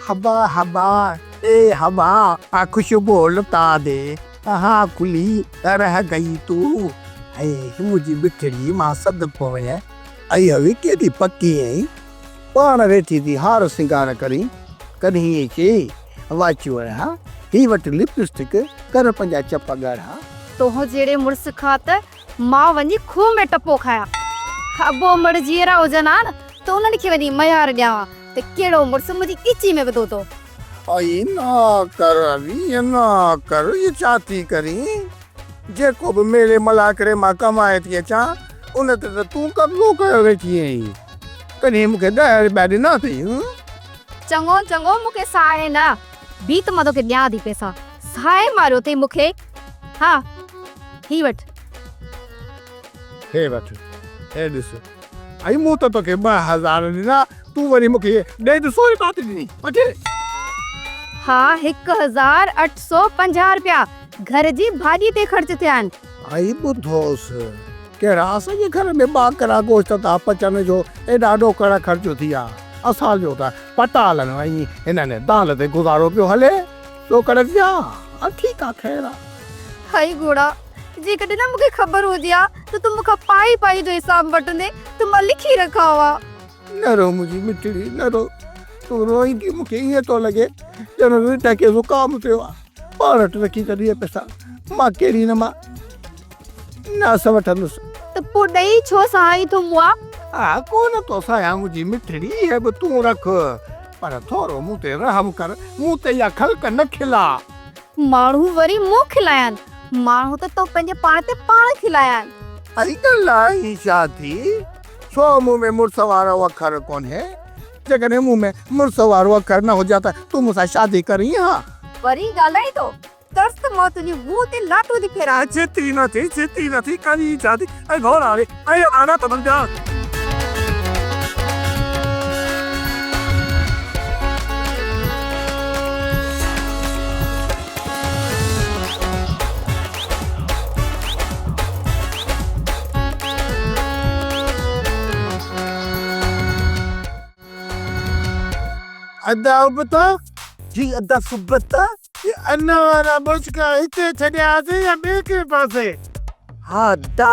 هبا هبا اي هبا آ خوشبو لٽا the ڪهان کلي رهه گئي تو. هي منهنجي مٺڙي مان سڏ پوين. ائي هوي ڪيڏي پڪي ائين پاڻ ويٺي ٿي هار سينگار ڪرين ڪڏهن ائين چئي واچيو ها هي وٺ لپ اسٽڪ ڪر پنهنجا چپ ڳاڙها. تون جهڙي مڙس کان ته مان وڃي کوهه ۾ ٽپو کايان. ابو امڙ جيئرا هجن ها نه ته انهن کي وڃي ميار ڏيان ها ته ڪهڙو مڙس منهنجي ڳچي ۾ وڌو اٿو. ائي نه ڪر علي ائين نه ڪر اهي ڇا ٿي ڪرين. جيڪو به ميلي ملاکڙي مان ڪمائي ٿي اچان ان تي ته تون قبضو ڪيو ويٺي آهين. ڪڏهن مون کي ڏهه رپيا ڏنا اٿئي هون؟ چڱو چڱو مون کي ساهي نه بيهه ته مان توکي ڏيان ٿي پئسا. ساهي ماريو اٿئي مون کي. ها هي وٺ. هي وٺ هي ڏس. ۽ مون ته توکي 2000 ڏنا، تون وري مون کي ڏيڍ سو رپيا ٿي ڏني. وٺ. ها 1850 رپيا گهر جي ڀاڄي تي خرچ ٿيا آهن. ۽ ٻڌوس، ڪهڙا اسان جي گهر ۾ ٻاڪرا گوشت ٿا پچن جو ايڏا ڏوڪڙ خرچ ٿي ويا. اسان جو ته پٽالن ۽ هنن دال تي گذارو پيو هلي. ڏوڪڙ ٿيا. ٺيڪ آ خير آ. هائي گهوڙا، جيڪڏهن نه مون کي خبر هجي ها ته تون مون کان پائي پائي جو حساب وٺندين ته مان لکي رکان ها. نه رو منهنجي مٺڙي نه رو. تون روئين ٿي مون کي ائين ٿو لڳي ڄڻ رڍ کي زڪام ٿيو آ. پاڻ وٽ رکي ڇڏ اهي پئسا. مان ڪهڙي نه مان ناس وٺندس. ته پوء ڏئي ڇو سهائين ٿو مئا؟ ها ڪو نه ٿو سهايان منهنجي مٺڙي اهي به تون رک. پر ٿورو مون تي رحم ڪر، مون تي اها خلق نه کلاء. ماڻهو وري مون کلائين، ماڻهو ته تو پنهنجي پاڻ تي پاڻ کلايان. ائي ڳالهائين ڇا ٿي؟ ڇو مون ۾ مڙس وارو اکر ڪونهي؟ جيڪڏهن مون ۾ مڙس وارو اکر نه هجي ها ته تون مون سان شادي ڪرين ها؟ وري ڳالهائين ٿو؟ ترس ته مان تنهنجي منهن تي لاٽون ٿي ڦيرايان. ڇتي نه ٿي، ڇتي نه ٿي، ڪرين ڇا ٿي؟ ائي گهوڙا ري، ائي آنا ته بنجا. ادا ابتا. جي ادا سبتا. هي ان وارا بشڪا هتي ڇڏيا هئاسين يا ٻئي ڪنهن پاسي؟ ها ادا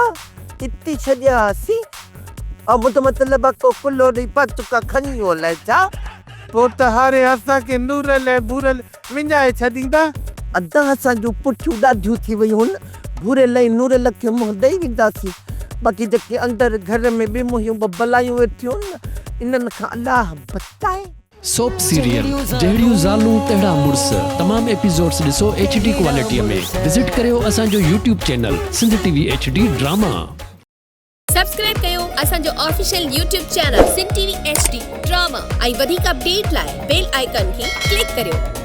هتي ڇڏيا هئاسين. ۽ منهنجو مطلب آ ڪو ڪلهو ڏئي پاتڪا کڻي ويو الائي ڇا؟ پوء ته هاڻي اسان کي نورل ۽ ڀورل وڃائي ڇڏيندا. ادا اسان جون پٺيون ڏاڍيون ٿي ويون هن، ڀورل ۽ نورل کي منهن ڏئي وينداسين. باقي جيڪي اندر گهر ۾ ٻه منهيون ٻه بلايون ويٺيون هن نه انهن کان الله بچائي. سوپ سيريل جهڙيون زالون تهڙا مڙس تمام ايپيسوڊس ڏسو ايڇ ڊي ڪوالٽي ۾ وزٽ ڪريو اسان جو YouTube channel Sindh T V H D drama. Subscribe ڪيو اسان جو official YouTube channel Sindh T V H D drama ۽ وڌيڪ اپڊيٽ لاء بيل آئيڪان کي ڪلڪ ڪريو.